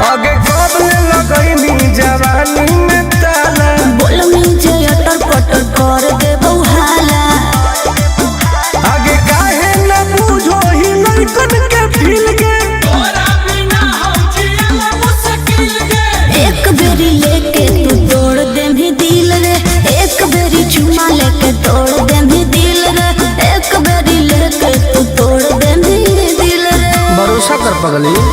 आगे कब ले लगैनी जवानी में ताला। बोलनी जे अटर पटर कर दे हाला। आगे काहे न बूझो ही लइकन के फील के। एक बेरी लेके तू तोड़ दे भी दिल रे, एक बेरी चुमा लेके तोड़ दे भी दिल रे, एक बेरी लेके तू तोड़ दे भी दिल रे। भरोसा कर पगली।